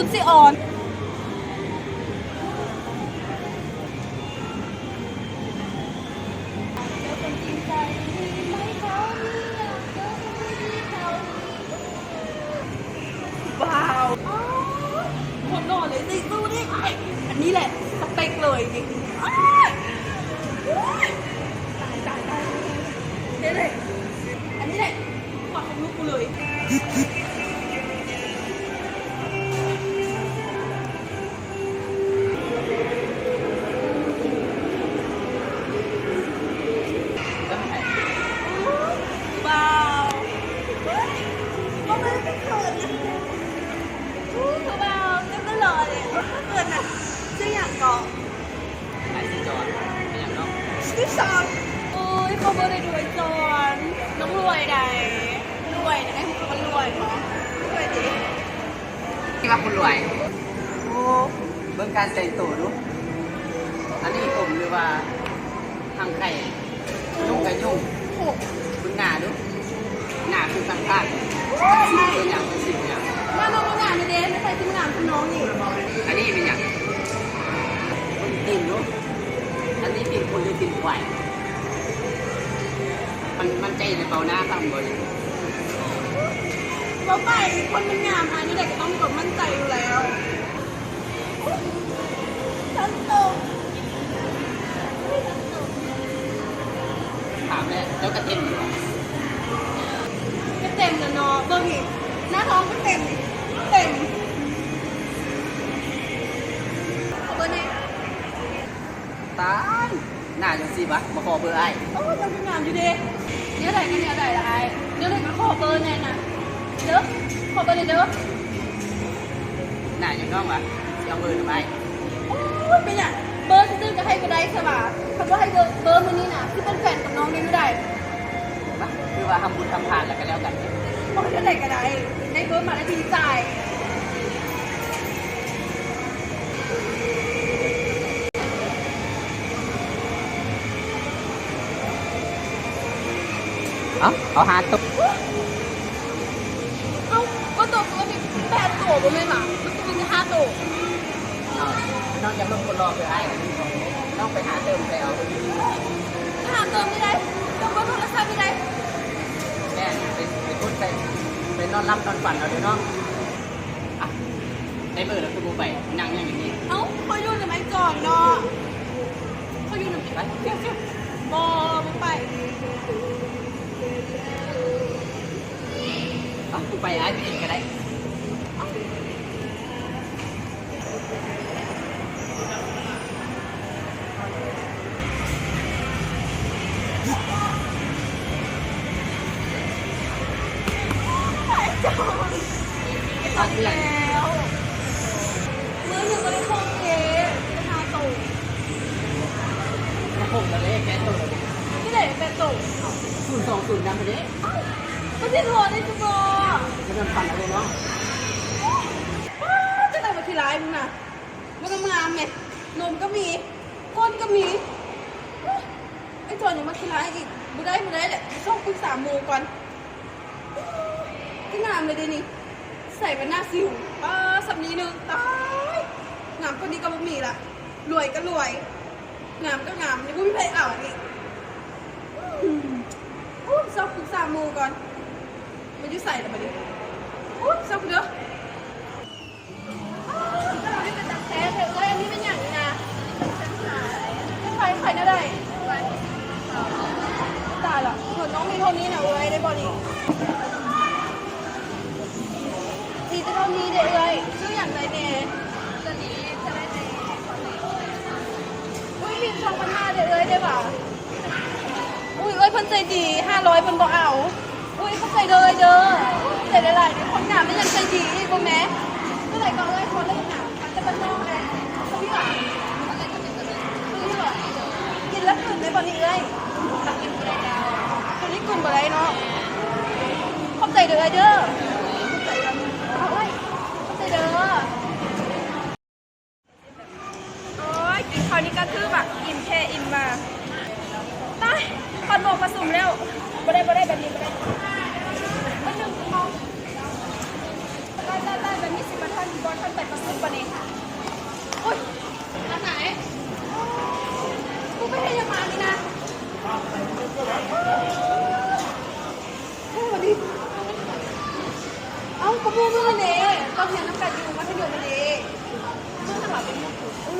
ພຸດຊິອ່ອນ. ວ້າວ ໂຄດຫຼໍ່ເລີຍ ນີ້ ຕູ້ນີ້ ອັນນີ້ແຫຼະສະເປັກເລີຍນີ້ ຕາຍ ຕາຍ ຕາຍ ເດ້ເລີຍ ອັນນີ້ແຫຼະ ເອ້າຍຊິຈອນ ເປັນຫຍັງເນາະ? ຊິສອນ ໂອ້ຍ ເຂົາບໍ່ໄດ້ລວຍຈອນ ນ້ອງລວຍໃດ໋ ລວຍໃດ໋ ເຂົາວ່າລວຍບໍ່? ລວຍເດ ທີ່ວ່າຄົນລວຍ ໂອ້ ເບິ່ງການແຕ່ງໂຕດູ ອັນນີ້ຜົມ ຫຼືວ່າຮັງໄຂ່ ຍຸງກະຍຸງ ໂອ້ ເບິ່ງໜ້າດູ ໜ້າຄືຂ້າງທາງ ໂອ້ຍ ຊິເປັນຫຍັງ ຊິເປັນຫຍັງ ມາ ມາ ມາງາມນີ້ເດ້ ໄປໃສ່ຊິມາງາມຄືນ້ອງນີ້ ອັນນີ້ເປັນຫຍັງ ເບິ່ງຕີນດູ ອັນນີ້ຕີນຄົນ ຫຼື ຕີນຄວາຍ? ມັນ ມັນໃຈໃນເປົາໜ້າຂ້າງບໍນີ້? ບໍ່ໄປ ຄົນມັນງາມ ອາຍແນວໃດກໍຕ້ອງມີຄວາມໝັ້ນໃຈຢູ່ແລ້ວ. ຖາມແຫຼະ ເຈົ້າກະເຕັມຢູ່ຫວາ? ກະເຕັມແຫຼະເນາະ ເບິ່ງນີ້ ໜ້າທ້ອງກະເຕັມ ເຕັມ ຂໍເບີແດ່. ຕາຍ ໜ້າຈັ່ງຊີ້ຫວາ ມາຂໍເບີອ້າຍ. ໂອ້ຍ ມັນກໍງາມຢູ່ເດ. ແນວໃດກໍແນວໃດລະອ້າຍ ແນວໃດກໍຂໍເບີແດ່ນະ ເດີ ຂໍເບີແດ່ເດີ. ໜ້າຢ່າງນ້ອງຫວາ ຊິເອົາເບີນຳອ້າຍ. ໂອ້ຍ ເປັນຫຍັງ ເບີຊື່ໆກໍໃຫ້ບໍ່ໄດ້ຊະຫວາ. ຄັນບໍ່ໃຫ້ເບີ ເບີມື້ນີ້ນະ ຊິເປັນແຟນກັບນ້ອງໄດ້ແນວໃດ? ມາ ຄືວ່າທຳບຸນທຳທານແລ້ວກໍແລ້ວກັນ. ໂອ້ຍ ແນວໃດກໍໄດ້ ໄດ້ເບີມາແລ້ວດີໃຈ. ເອົ້າ ເອົາຫ້າໂຕ. ເອົ້າ ກໍໂຕຄືມີແປດໂຕບໍ່ແມ່ນຫວາ? ມັນຄືມີແຕ່ຫ້າໂຕ. ເອົ້າ ນ້ອງຢາກລົບຄົນຫຼອກຄືອ້າຍ ນ້ອງໄປຫາເຕີມໃສ່ເອົາ. ໄປຫາເຕີມຢູ່ໃດ? ເຕີມເບີໂທລະສັບຢູ່ໃດ? ແມ່ນ ໄປ ໄປກົດໃສ່ ໄປນອນຫຼັບນອນຝັນເອົາເດີນ້ອງ. ອ່ະ ໄດ້ເບີແລ້ວຄືບໍ່ໄປ ນັ່ງຫຍັງຢູ່ນີ້? ເອົ້າ ຂ້ອຍຢູ່ນຳອ້າຍຈອນເນາະ ຂ້ອຍຢູ່ນຳ ໄປ ບໍ່ ບໍ່ໄປ. ເອົ້າ ບໍ່ໄປ ອ້າຍໄປເອງກໍໄດ້. ອີກແລ້ວ ມື້ໜຶ່ງກໍໄດ້ຫົກເດ້ ຫ້າໂຕ. ຫົກແລ້ວເດ້ ແປດໂຕແລ້ວເດ້. ນີ້ເດ້ ແປດໂຕ. ສູນສອງສູນນຳເດ້. ເອົ້າ ມັນຊິໂທໄດ້ຢູ່ບໍ່? ມັນນອນຝັນເອົາເດ້ເນາະ. ປ້າດ ຈັ່ງໃດມາຂີ້ຮ້າຍມຶງນະ. ມັນງາມໆແມະ ນົມກໍມີ ກົ້ນກໍມີ. ໂອ້ຍ ໄອ້ຈອນຍັງມາຂີ້ຮ້າຍອີກ. ບໍ່ໄດ້ ບໍ່ໄດ້ແຫຼະ ຕ້ອງປຶກສາໝູ່ກ່ອນ. ໂອ້ຍ ຄືງາມເລີຍເດນີ້ ໃສ່ແວ່ນໜ້າຊິວ. ປ້າດ ສ່ຳນີ້ໜຶ່ງ ຕາຍ ງາມກວ່ານີ້ກໍບໍ່ມີລະ. ລວຍກໍລວຍ ງາມກໍງາມ ຍັງບໍ່ມີໃຜເອົາອີກ. ອືມ ໂອ້ຍ ຕ້ອງປຶກສາໝູ່ກ່ອນ. ມັນຢູ່ໃສລະບັດນີ້? ໂອ້ຍ ເຊົາເດີ. ຕະຫຼາດນີ້ເປັນຕາແຊບແທ້ເອື້ອຍ. ອັນນີ້ແມ່ນຫຍັງນີ້ນະ? ເປັນໄຟຂາຍແນວໃດ? ຕາຍລະ ເງິນນ້ອງມີເທົ່ານີ້ນະເອື້ອຍ ໄດ້ບໍ່ນີ້? ມີແຕ່ເທົ່ານີ້ເດ້ເອື້ອຍ. ຊື້ຫຍັງໄດ້ແດ່? ຕົວນີ້ຈະໄດ້ແຕ່ ອຸ້ຍ ມີສອງພັນຫ້າເດ້ເອື້ອຍ ໄດ້ຫວາ? ອຸ້ຍ ເອື້ອຍເພິ່ນໃຈດີ ຫ້າຮ້ອຍເພິ່ນບໍ່ເອົາ. ອຸ້ຍ ຂອບໃຈເດີເອື້ອຍເດີ ຂອບໃຈຫຼາຍໆເດີ. ຄົນງາມແມ່ນຫຍັງໃຈດີອີກບໍ່ແມ່? ເທົ່າໃດກໍເອື້ອຍ ພໍເລີຍນະ ມາແຕ່ບ້ານນອກແຫຼະ. ເອົາຕົວນີ້ຫວາ? ຕົວນີ້ຫວາ? ກິນແລ້ວກືນໄດ້ບໍ່ນີ້ເອື້ອຍ? ຕົວນີ້ກືນບໍ່ໄດ້ເນາະ. ຂອບໃຈເດີເອື້ອຍເດີ ຂອບໃຈເດີ້ ເອື້ອຍ ຂອບໃຈເດີ. ໂອ້ຍ ກິນເຂົ້ານີ້ກະຖືວ່າອີ່ມແທ້ອີ່ມວ່າ. ຕາຍ ຄອດໝອກປະຊຸມແລ້ວ. ບໍ່ໄດ້ ບໍ່ໄດ້ ແບບນີ້ບໍ່ໄດ້. ມັນໜຶ່ງເຂົ້າ ຕາຍ ຕາຍ ຕາຍ ແບບນີ້ ບໍ່ທັນໄປປະຊຸມປານນີ້. ໂອ້ຍ ອັນໃດ? ກູໄປເຮັດຫຍັງມານີ້ນະ? ເຮີ້ຍ ຫວັດດີ. ເອົ້າ ກໍໝູ່ມຶງຫັ້ນເດ ຕອນຮຽນນຳກັນຢູ່ມັດທະຍົມຫັ້ນເດ. ມຶງຫັ້ນຫວາເປັນໝູ່ກູ? ເອີ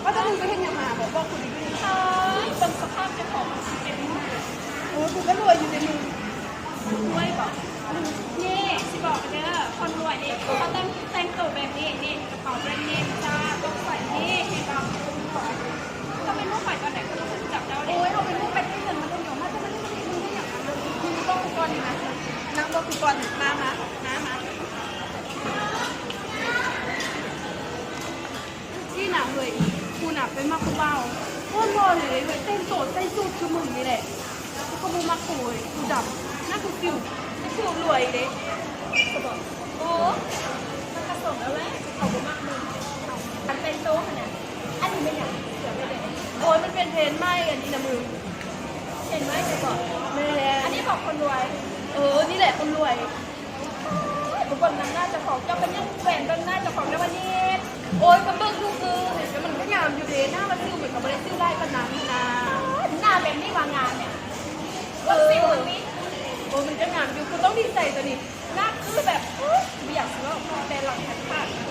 ວ່າແຕ່ມຶງໄປເຮັດຫຍັງມາບໍ? ບອກກູດີໆ. ຕາຍ ເບິ່ງສະພາບເຈົ້າຂອງມັນຊິເປັນໝູ່ກູ. ເອີ ກູກໍລວຍຢູ່ເດມຶງ. ລວຍບໍ? ນີ້ ຊິບອກເດີ ຄົນລວຍນີ້ ເຂົາຕ້ອງແຕ່ງໂຕແບບນີ້ ນີ້ ກະເປົາແບຣນເນມຈ້າ ຕ້ອງໃສ່ນີ້ ເຫັນບໍ່? ເຂົາເປັນໝູ່ຂ້ອຍຕອນໃດ ເຂົາຕ້ອງຮູ້ຈັກເຈົ້າເດ. ໂອ້ຍ ເຮົາເປັນໝູ່ກັນຢູ່ເຮືອນມັນໂດນ ເຮົາຈະມາເຮັດຫຍັງກັນ? ມຶງບອກກູກ່ອນນີ້ນະ ນັ່ງບອກກູກ່ອນນີ້ ມາ ມາ ມາ ມາ. ນີ້ນະເຮີ້ຍ ກູນະໄປມັກຜູ້ບ່າວໂຄດຫຼໍ່ເລີຍເວີຍ ແຕ່ງໂຕໃສ່ສູດຄືມຶງນີ້ແຫຼະ. ກູກໍບໍ່ມັກໂກຍ ກູດຳ ໜ້າກູສິວ ກູລວຍເດ້. ໂອ້ ມັນກະສົມແລ້ວແຫຼະ ເຂົາບໍ່ມັກມຶງ. ເອົ້າ ອັນແຕ່ງໂຕຫັ້ນນະ ອັນນີ້ແມ່ນຫຍັງ? ເສື້ອໄປເລີຍ. ໂອ້ຍ ມັນເປັນເທຣນໃໝ່ອັນນີ້ນະມຶງ. ເທຣນໃໝ່ແມ່ນບໍ່? ແມ່ນ. ອັນນີ້ບອກຄົນລວຍ. ເອີ ນີ້ແຫຼະຄົນລວຍ. ໂອ້ຍ ບໍ່ເບິ່ງນຳໜ້າເຈົ້າຂອງ ເຈົ້າກໍຍັງແຫວນເບິ່ງໜ້າເຈົ້າຂອງແລ້ວວ່ານີ້. ໂອ້ຍ ກໍເບິ່ງທຸກມື້ ແຕ່ມັນກໍງາມຢູ່ເດ້. ໜ້າວ່າຊິວ ມັນກໍບໍ່ໄດ້ຊິວຫຼາຍປານນັ້ນນະ. ໂອ້ຍ ໜ້າແບບນີ້ວ່າງາມແຫຼະ. ເອີ ເບິ່ງຊິວມັນນີ້. ໂອ້ຍ ມັນກໍງາມຢູ່ ຄືຕ້ອງດີໃຈຕົວນີ້. ໜ້າຄືແບບ ໂອ້ຍ ບໍ່ຢາກຊິເວົ້າ ແຕ່ຫຼັງຈາກຜ່ານມາ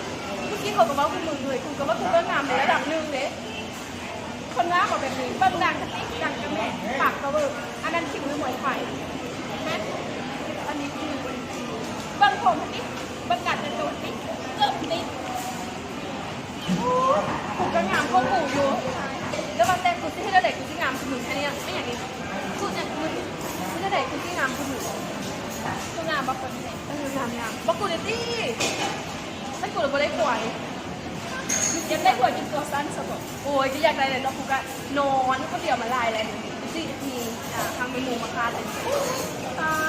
ເມື່ອກີ້ເຂົາກໍເວົ້າຄືມຶງເລີຍ ຄືກໍວ່າກູກໍງາມໃນລະດັບໜຶ່ງເດ້. ຄົນງາມເອົາແບບນີ້ ເບິ່ງດັ່ງກະຕິກ ດັ່ງກະແມ່ນ ປາກກະເວີ ອັນນັ້ນຄິດວ່າມວຍໄທ ແມ່ນ ອັນນີ້ຄື ເບິ່ງຜົມຫັ້ນຕິ ເບິ່ງການແຕ່ງໂຕຫັ້ນຕິ ເກີບຫັ້ນຕິ. ໂອ້ຍ ກູກໍງາມກວ່າໝູ່ຢູ່ ແຕ່ວ່າແຕ່ກູຊິເຮັດແນວໃດ ກູຊິງາມຄືມຶງ ອັນນີ້ແມ່ນຫຍັງນີ້ ກູຈະ ກູເຮັດແນວໃດ ກູຊິງາມຄືມຶງ. ກູງາມບໍ່ຄົນນີ້? ເອີ ງາມໆ ບອກກູແດ່ຕິ ແຕ່ກູລະບໍ່ໄດ້ຜົວເດ້. ຢາກໄດ້ຜົວຈົນຕົວສັ້ນຊະບໍ? ໂອ້ຍ ກໍຢາກໄດ້ແຫຼະເນາະ ກູກະນອນຄົນດຽວມາຫຼາຍແລ້ວ ຊິມີ ອ່າ ທາງແມ່ໝູ່ມາຄາດ. ຕາ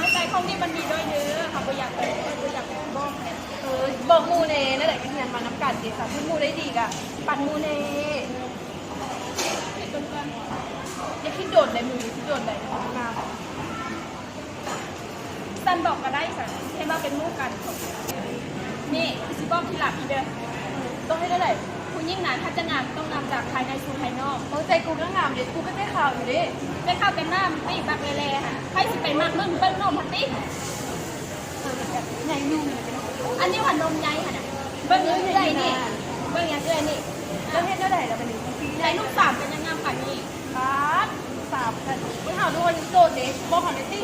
ຍ ຕາຍ ຂອງດີມັນມີດ້ວຍເດີ ເຮົາບໍ່ຢາກໄດ້ ບໍ່ຢາກບອກແຫຼະ. ເອີ ບອກໝູ່ແດ່ ແນວໃດກໍຮຽນມານຳກັນເດ ຖ້າເປັນໝູ່ໄດ້ດີກະປັນໝູ່ແດ່. ຄິດເບິ່ງກ່ອນ ຢ່າຄິດດົນໃດ ມຶງຢ່າຄິດດົນໃດ ມາ. ຊັ້ນບອກກໍໄດ້ຊັ້ນ ເຫັນວ່າເປັນໝູ່ກັນ. ນີ້ ຊິບອກທີຫຼັງອີກເດີ ຕ້ອງເຮັດແນວໃດ? ຜູ້ຍິງນະ ຖ້າຈະງາມ ຕ້ອງງາມຈາກພາຍໃນສູ່ພາຍນອກ. ເອີ ແຕ່ກູກໍງາມເດ້ ກູກໍແຕ່ຂາວຢູ່ເດ້. ແຕ່ຂາວແຕ່ໜ້າມັນຕີບັກແລ້ໆ ຫັ້ນ ໃຜຊິໄປມັກມຶງ ເບິ່ງນົມຫັ້ນຕິ. ເອີ ໃຫຍ່ໜຸ່ມ ອັນນີ້ວ່ານົມໃຫຍ່ຫັ້ນນະ. ເບິ່ງເອື້ອຍນີ້ ເບິ່ງຫຍັງເອື້ອຍນີ້ ແລ້ວເຮັດແນວໃດລະບາດນີ້? ໃສ່ລູກສາວກໍຍັງງາມປານນີ້. ປາດ ສາມ ຊັ້ນ ເບິ່ງຫາດູ ຍັງໂສດເດ້ ບອກເຂົາແດ່ຕິ.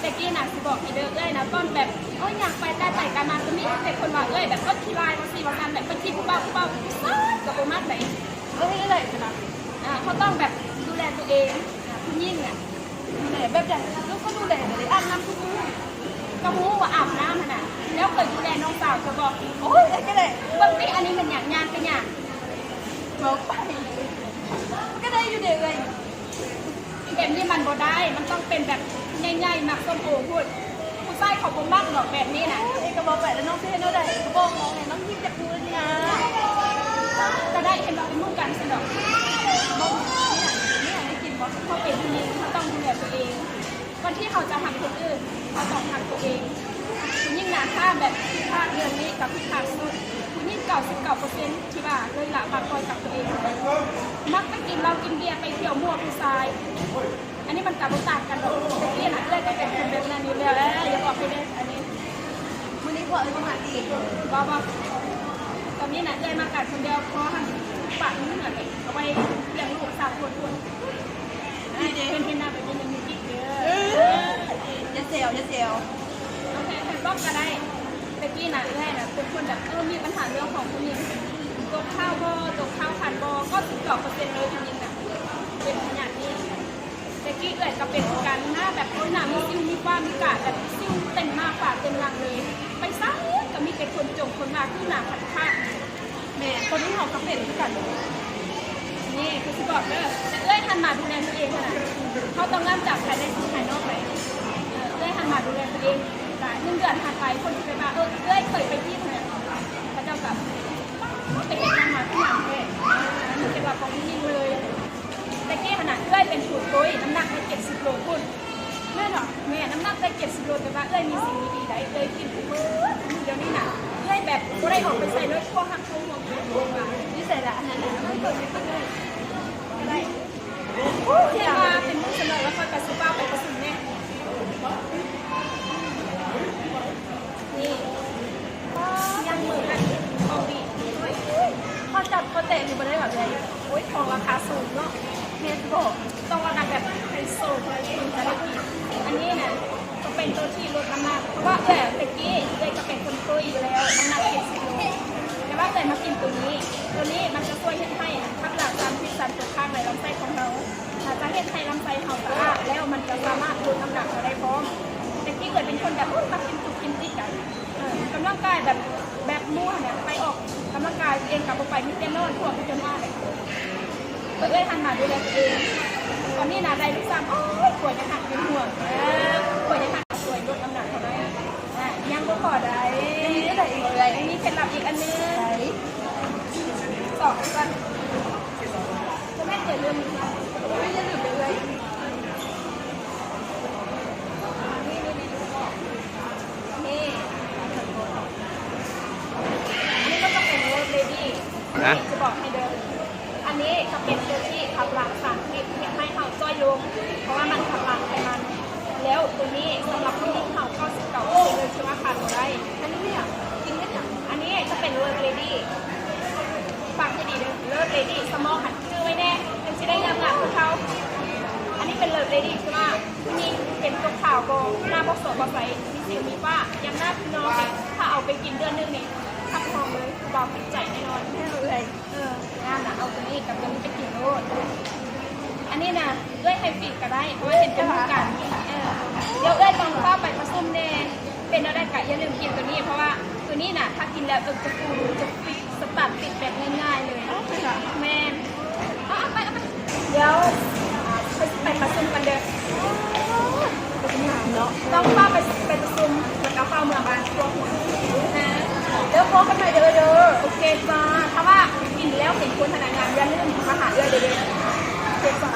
ແຕ່ກີ້ນະ ຊິບອກໃຫ້ເດີ ເອື້ອຍນະ ຕອນແບບ ໂອ້ຍ ຍ່າງໄປ ກາຍໄປກາຍມາ ກໍມີແຕ່ຄົນວ່າເອື້ອຍແບບຄົນຂີ້ລາຍ ວ່າຊີ້ວ່າຊັ້ນ ແບບເພິ່ນຂີ້ຜູ້ບ່າວ ຜູ້ບ່າວ ຜູ້ຊາຍກໍບໍ່ມັກໃດ. ເອີ ເຮັດຈັ່ງໃດຊັ້ນນະ? ອ່າ ເຂົາຕ້ອງແບບດູແລຕົວເອງ ອ່າ ຜູ້ຍິງນະ. ແບບໃດ? ເອີ ກໍດູແລຕົວເອງ ອາບນ້ຳທຸກມື້. ກໍຮູ້ວ່າອາບນ້ຳຫັ້ນນະ ແລ້ວເຄີຍດູແລນ້ອງສາວເຈົ້າບໍ່? ໂອ້ຍ ເຮັດຈັ່ງໃດ? ເບິ່ງຕິ ອັນນີ້ແມ່ນຫຍັງ? ຍ່າງກໍຍ່າງ ເວົ້າໄປ ມັນກໍໄດ້ຢູ່ເດ້ເອື້ອຍ. ແບບນີ້ມັນບໍ່ໄດ້ ມັນຕ້ອງເປັນແບບໃຫຍ່ໆ ໝາກສົ້ມໂອພຸ້ນ ຜູ້ຊາຍເຂົາບໍ່ມັກດອກແບບນີ້ນະ. ເອີ ກໍເວົ້າໄປແລ້ວ ນ້ອງຊິເຮັດແນວໃດ? ກໍບອກນ້ອງໃຫ້ນ້ອງຍິງຈັກມື້ນີ້ນະ. ກໍໄດ້ ເຫັນວ່າເປັນໝູ່ກັນຊັ້ນດອກ. ເຮົາເປັນຜູ້ຍິງ ເຮົາຕ້ອງດູແລຕົວເອງ. ກ່ອນທີ່ເຮົາຈະຮັກຄົນອື່ນ ເຮົາຕ້ອງຮັກຕົວເອງ. ຜູ້ຍິງນະ ຖ້າແບບຜິດພາດເລື່ອງນີ້ກໍຜິດພາດສຸດ. ຜູ້ຍິງເກົ້າສິບເກົ້າເປີເຊັນ ທີ່ວ່າເລີຍລະບາງຄົນກັບຕົວເອງ ມັກໄປກິນເຫຼົ້າກິນເບຍ ໄປທ່ຽວມົ້ວຜູ້ຊາຍ. ອັນນີ້ມັນກໍບໍ່ຕ່າງກັນດອກ. ແຕ່ກີ້ນະ ເອື້ອຍກໍເປັນຄົນແບບນັ້ນຢູ່ແລ້ວແຫຼະ. ຢ່າບອກໃຫ້ເດີ ອັນນີ້ ມື້ນີ້ພໍ່ເອີ້ນມາຫາຕິ. ບໍ່ ບໍ່ ຕອນນີ້ນະ ເອື້ອຍມາກັນຄົນດຽວ ພໍ່ຫັ້ນຝາກເງິນໃຫ້ເອົາໄວ້ລ້ຽງລູກສາມຄົນພຸ້ນ. ດີເດ້ ເພິ່ນເຫັນໜ້າໄປເປັນຫຍັງມີກິກເດີ. ເອີ ຢ່າແຊວ ຢ່າແຊວ. ໂອເຄ ເພິ່ນບອກກໍໄດ້. ແຕ່ກີ້ນະ ເອື້ອຍນະ ເປັນຄົນແບບ ເອີ ມີບັນຫາເລື່ອງຂອງຜູ້ຍິງ ຕົກຂ່າວບໍ່ ຕົກຂ່າວຄັນບໍ່ ເກົ້າສິບເກົ້າເປີເຊັນເລີຍ ຜູ້ຍິງນະ ເປັນພະຍາດນີ້. ແຕ່ກີ້ເອື້ອຍກໍເປັນຄືກັນນະ ແບບຄົນໜ້າມີຊິວ ມີຟ້າມີກາ ແບບຊິວເຕັມໜ້າຝາເຕັມຫຼັງເລີຍ. ໄປໃສກໍມີແຕ່ຄົນຈົ່ງຄົນວ່າ ຄືໜ້າຄັນຄາກ. ແມ່ນ ຕອນນີ້ເຮົາກໍເປັນຄືກັນ. ນີ້ ຄືຊິບອກເດີ ແຕ່ເອື້ອຍຫັນມາດູແລຕົວເອງຫັ້ນນະ ເຮົາຕ້ອງເລີ່ມຈາກພາຍໃນສູ່ພາຍນອກໄປ. ເອີ ເອື້ອຍຫັນມາດູແລຕົວເອງ ກະໜຶ່ງເດືອນຜ່ານໄປ ຄົນຊິໄປວ່າ ເອີ ເອື້ອຍເຄີຍໄປຈີນຫັ້ນນະ ເຂົາເຈົ້າກໍ ໄປເຮັດຫຍັງມາຄືງາມແທ້. ເອີ ເຫັນວ່າຂອງຜູ້ຍິງເລີຍ. ແຕ່ກີ້ຫັ້ນນະ ເອື້ອຍເປັນຜູ້ຕຸ້ຍ ນ້ຳໜັກໄດ້ເຈັດສິບໂລພຸ້ນ. ແມ່ນບໍ່? ແມ່ນ ນ້ຳໜັກໄດ້ເຈັດສິບໂລ ແຕ່ວ່າເອື້ອຍມີສິ່ງດີໆໃດ ເອື້ອຍກິນທຸກມື້ ດຽວນີ້ນະ ໄດ້ແບບບໍ່ໄດ້ອອກໄປໃສເລີຍ ພວກຮັກພວກຫວງ ຢູ່ໃສລະ ອັນນັ້ນນະ ມັນເປີດໄປເບິ່ງເລີຍ ກໍໄດ້ ໂອ້ ເຫັນວ່າເປັນມື້ສະເໜີ ແລ້ວຂ້ອຍກໍຊິຟ້າວໄປປະຊຸມແດ່ ນີ້ ຍັງມື້ນັ້ນ ຂອງດີ ໂອ້ຍ ຂໍຈັບຂໍແຕະຢູ່ບໍ່ໄດ້ຫວາເອື້ອຍ ໂອ້ຍ ຂອງລາຄາສູງເນາະ ແມ່ນຊິບອກ ຕ້ອງວ່ານາງແບບໄຮໂຊເພິ່ນເຖິງຈະໄດ້ກິນ ອັນນີ້ນະ ກໍເປັນໂຕທີ່ລົດນ້ຳໜັກ ເພາະວ່າເອື້ອຍແຕ່ກີ້ເອື້ອຍກໍເປັນຄົນຕຸ້ຍຢູ່ແລ້ວ ນ້ຳໜັກເຈັດສິບໂລ ແຕ່ວ່າເອື້ອຍມາກິນໂຕນີ້ ໂຕນີ້ມັນຈະຊ່ວຍເຮັດໃຫ້ຄັບລາງສານພິດສານຕົກຄ້າງໃນລຳໄສ້ຂອງເຮົາ ຈະເຮັດໃຫ້ລຳໄສ້ເຮົາສະອາດ ແລ້ວມັນຈະສາມາດລົດນ້ຳໜັກເຮົາໄດ້ພ້ອມ. ແຕ່ກີ້ເອື້ອຍເປັນຄົນແບບ ໂອ້ຍ ມັກກິນຈຸກກິນຈິກ ກຳລັງກາຍແບບ ແບບໝູ່ຫັ້ນນະ ໄປອອກກຳລັງກາຍເອງກໍບໍ່ໄປ ມີແຕ່ນອນ ພວກຈົນວ່າແຫຼະ ເອີ ເອື້ອຍຫັນມາດູແລຕົວເອງ ຕອນນີ້ນະໄດ້ລູກສາວ ໂອ້ຍ ຜົວຍັງຫັກຍັງຫ່ວງ ເອີ ຜົວຍັງຫັກ ຊ່ວຍລົດນ້ຳໜັກເທົ່າໃດ ອາ ຍັງບໍ່ພໍໄດ້ ຍັງມີໄດ້ອີກ ຍັງມີເຄັດລັບອີກອັນໜຶ່ງ ສອງກ່ອນ ບໍ່ແມ່ນເກີດເລື່ອງ ບໍ່ແມ່ນຢ່າລືມເດີເອື້ອຍ ນີ້ ນີ້ ນີ້ ນີ້ ນີ້ ນີ້ກໍຈະເປັນເລີບເລດີ້ ຈະບອກໃຫ້ເດີ ອັນນີ້ຈະເປັນໂຕທີ່ຂັບລ້າງສານພິດ ເຮັດໃຫ້ເຮົາຈ້ອຍລົງ ເພາະວ່າມັນຂັບລ້າງໄຂມັນ ແລ້ວໂຕນີ້ສຳລັບຜູ້ຍິງເຮົາ ເກົ້າສິບເກົ້າເປີເຊັນເລີຍ ທີ່ວ່າຂາດບໍ່ໄດ້ ອັນນີ້ເນຍ ກິນເຮັດຫຍັງ? ອັນນີ້ຈະເປັນເລີບເລດີ້ ຟັງໃຫ້ດີເດີ ເລີບເລດີ້ ສະໝອງຫັ້ນຈື່ໄວ້ແນ່ ຈັ່ງຊິໄດ້ງາມໆຄືເຂົາ ອັນນີ້ເປັນເລີບເລດີ້ ທີ່ວ່າ ຜູ້ຍິງເປັນຕົວຂາວບໍ່ ໜ້າບໍ່ສອດບໍ່ໃສ ມີສິວມີຟ້າ ຍາມໜ້າພີ່ນ້ອງນີ້ ຖ້າເອົາໄປກິນເດືອນໜຶ່ງນີ້ ຮັບຮອງເລີຍ ຜູ້ບ່າວຕິດໃຈແນ່ນອນ ແມ່ນເອື້ອຍ ເອີ ງາມນະ ເອົາໂຕນີ້ກັບໂຕນີ້ໄປກິນໂລດ ອັນນີ້ນະ ເອື້ອຍໃຫ້ຟຣີກໍໄດ້ ເພາະວ່າເຫັນເປັນໝູ່ກັນ ເອີ ດຽວເອື້ອຍຕ້ອງຟ້າວໄປປະຊຸມແດ່ ເປັນແນວໃດກໍຢ່າລືມກິນໂຕນີ້ ເພາະວ່າໂຕນີ້ນະ ຖ້າກິນແລ້ວ ເອີ ຈະຟູ ຈະຟິດ ສະຕາດຕິດແບບງ່າຍໆເລີຍ ແມ່ນ ເອົາ ເອົາໄປ ເອົາໄປ ດຽວຂ້ອຍຊິໄປປະຊຸມກ່ອນເດີ ເນາະ ຕ້ອງຟ້າວໄປ ໄປປະຊຸມ ແລ້ວກໍຟ້າວເມືອບ້ານພວກຫົວ ເດີ ພໍ້ກັນໃໝ່ເດີ ເດີ ໂອເຄຈ້າ ຖ້າວ່າກິນແລ້ວເຫັນຄວນພະນັກງານ ຢ່າລືມມາຫາເອື້ອຍເດີ ເດີ ໂອເຄຈ້າ.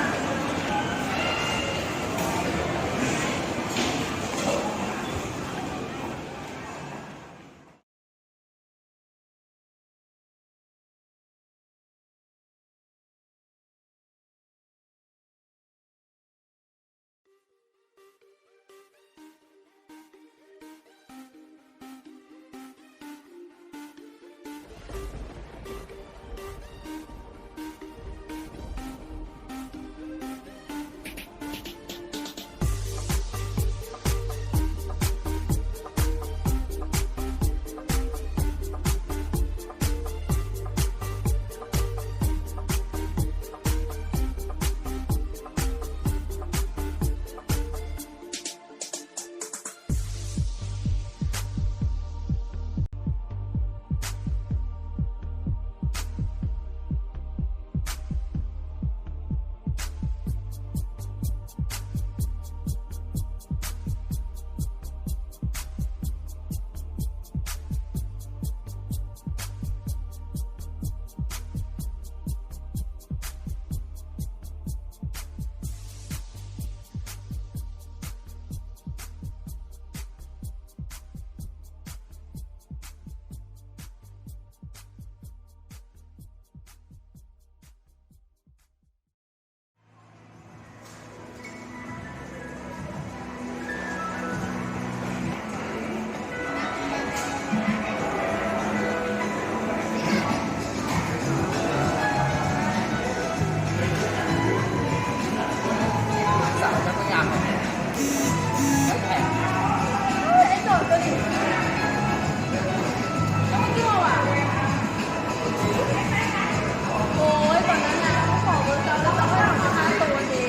โอ๊ย ตอนนั้นน่ะ เขาขอเบอร์เจ้าแล้วเจ้าก็ให้เขามาห้าตัวเจ๊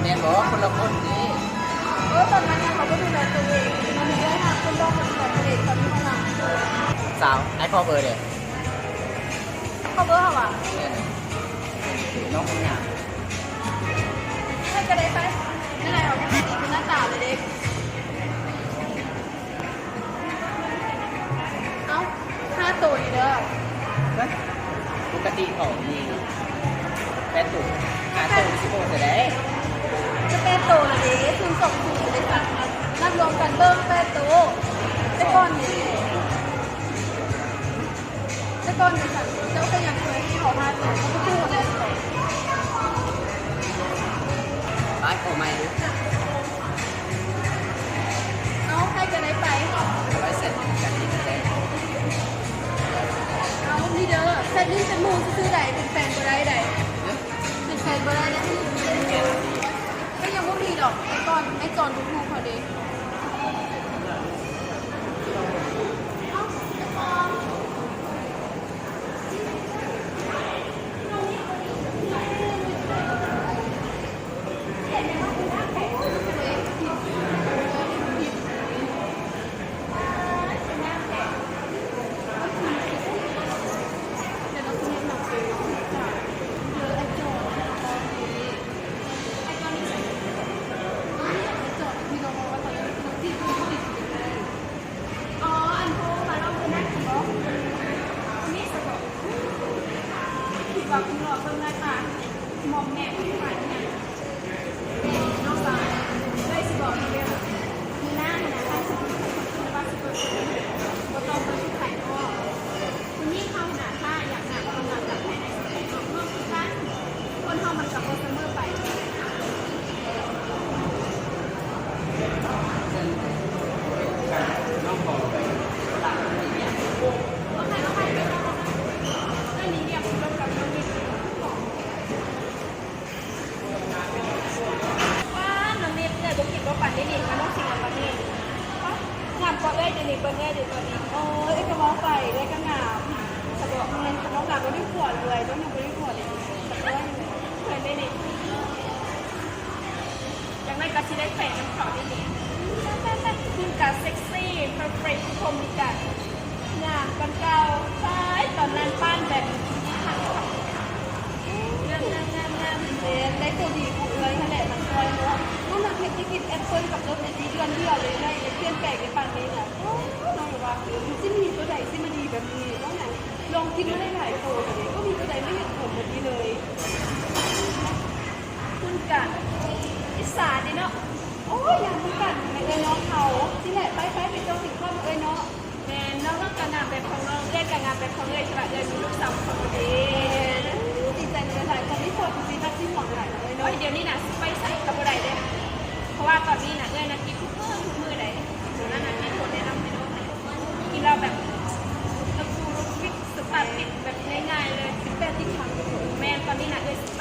แม่นบ่ คนละคนนี่ เออ ตอนนั้นน่ะเขาก็ดูแลตัวเอง มันมีเรื่องหาคนนอกคนแสดงเองตอนนี้เขาหลัง สาว ไอ้ขอเบอร์เด้อ ขอเบอร์เขาอ่ะ แม่น น้องคนงาม ให้ก็ได้ไป นั่นแหละ เขาก็ดีเป็นหน้าตาเลยเด้ ເອົ້າ ຫ້າໂຕນີ້ເດີ ປົກກະຕິຂອງມີແປດໂຕ ຫ້າໂຕຊິໂພດໄດ້ ຈະແປດໂຕລະເດ້ ສູນສອງສູນເດ້ ນັບລວມກັນເບິ່ງແປດໂຕ ກ່ອນເຈົ້າກໍຍັງເຄີຍໃຫ້ເຮົາຫາໂຕ ເຮົາກໍບໍ່ຮູ້ແລ້ວ. ໄປ ໂອ້ ໃໝ່ເດີ້. ເອົາ ໃຜກໍໄດ້ໄປ. ໄປແຊັດກັນອີກແລ້ວ. ເອົາ ນີ້ເດີ້ ແຊັດຫຼິ້ນເປັນໝູ່ຊື່ໆໃດ໋ ເປັນແຟນບໍ່ໄດ້ໃດ໋. ເປັນແຟນບໍ່ໄດ້ໃດ໋. ກໍຍັງບໍ່ມີດອກ ໄອ້ກ່ອນ ໄອ້ຈອນບໍ່ຮູ້ເຂົາເດ້. ອໍ ອັນໂທມາລອງເບິ່ງໜ້າກິນບໍ່? ມີສະເບາະ ຄິດວ່າຄຸນຫຼໍ່ເບິ່ງໜ້າຕາ ມອມແມມຢູ່ປານນີ້ນະ. ນ້ອງສາວ ເອື້ອຍຊິບອກໃຫ້ເດີ້ ມື້ໜ້າຫັ້ນນະ ຖ້າຊິກິນ ວ່າຊິເບິ່ງ ບໍ່ຕ້ອງເບິ່ງໃຜເນາະ. ຄົນນີ້ເຮົານະ ຖ້າຢາກໜ້າກຳລັງກັບໃຜໃນສະໄຕນອກນອກຄືກັນ ຄົນເຮົາມັນກໍບໍ່ສະເໝີໄປ. ວ້າ ນ້ອງນິດ ເອື້ອຍບໍ່ຄິດບໍ່ຝັນເດ້ນີ້ ວ່ານ້ອງຊິງາມປານນີ້. ງາມກວ່າເອື້ອຍເດນີ້ ເບິ່ງເອື້ອຍເດຕອນນີ້. ໂອ້ຍ ເອື້ອຍກໍເວົ້າໄປ ເອື້ອຍກໍງາມ. ສະເບາະ ແມ່ນ ນ້ອງງາມບໍ່ໄດ້ຜົວເລີຍ ນ້ອງຍັງບໍ່ໄດ້ຜົວເລີຍ. ສະເພາະເພິ່ນເດ້ນີ້ ຢ່າງໜ້ອຍກໍຊິໄດ້ແຂວນນຳເຂົາເດ້ນີ້. ແຕ່ ແຕ່ ແຕ່ ຄຸນກະເຊັກຊີ ເພີເຟັກ ຜົມນີ້ກະ ງາມກວ່າເກົ່າ. ຕາຍ ຕອນນັ້ນປານແບບ ງາມ ງາມ ງາມ ງາມ. ແມ່ນ ໄດ້ໂຕດີຂອງເອື້ອຍຫັ້ນແຫຼະ ມັນຊ່ອຍເນາະ. ນ້ອງນະ ເຮັດໄດ້ກິນແອັບເປິ້ນກັບລົດໄອຕີເດືອນດຽວເລີຍ ໄດ້ ໄດ້ປ່ຽນແປງໄດ້ປານນີ້ນະ. ໂອ້ ນ້ອງວ່າ ມັນຊິມີໂຕໃດຊິມາດີແບບນີ້. ນ້ອງນະ ລອງກິນມາໄດ້ຫຼາຍໂຕແລ້ວເດ້ ບໍ່ມີໂຕໃດມາເຮັດຜົນແບບນີ້ເລີຍ. ຄຸນກະອິດສາເດ້ເນາະ. ໂອ້ຍ ງາມຄືກັນ ແມ່ເອື້ອຍນ້ອງເຮົາ. ຊີ້ແຫຼະ ໄປ ໄປ ໄປຈອງກິນເຂົ້າ ແມ່ເອື້ອຍເນາະ. ແມ່ນ ນ້ອງ ນ້ອງກະງາມແບບຂອງນ້ອງ ເອື້ອຍກະງາມແບບຂອງເອື້ອຍ ທີ່ວ່າເອື້ອຍມີລູກສາວຂອງເອງ. ດີໃຈນຳຫຼາຍໆ ຕອນນີ້ໂສດ ຊິຮັກຊິຫວງຫຼາຍເລີຍເນາະ. ໂອ້ຍ ດຽວນີ້ນະ ຊິໄປໃສກໍບໍ່ໄດ້ເດ້ ເພາະວ່າຕອນນີ້ນະ ເອື້ອຍນະ ກິນທຸກມື້ ທຸກມື້ໃດ໋. ຕອນນັ້ນນະ ມີຄົນແນະນຳໃຫ້ນ້ອງ ກິນແລ້ວແບບ ເຮົາຮູ້ ເຮົາ ສະຕາດຕິດແບບງ່າຍໆເລີຍ. ແບບຕິດທາງ ແມ່ນ ຕອນນີ້ນະ ເອື້ອຍຊິ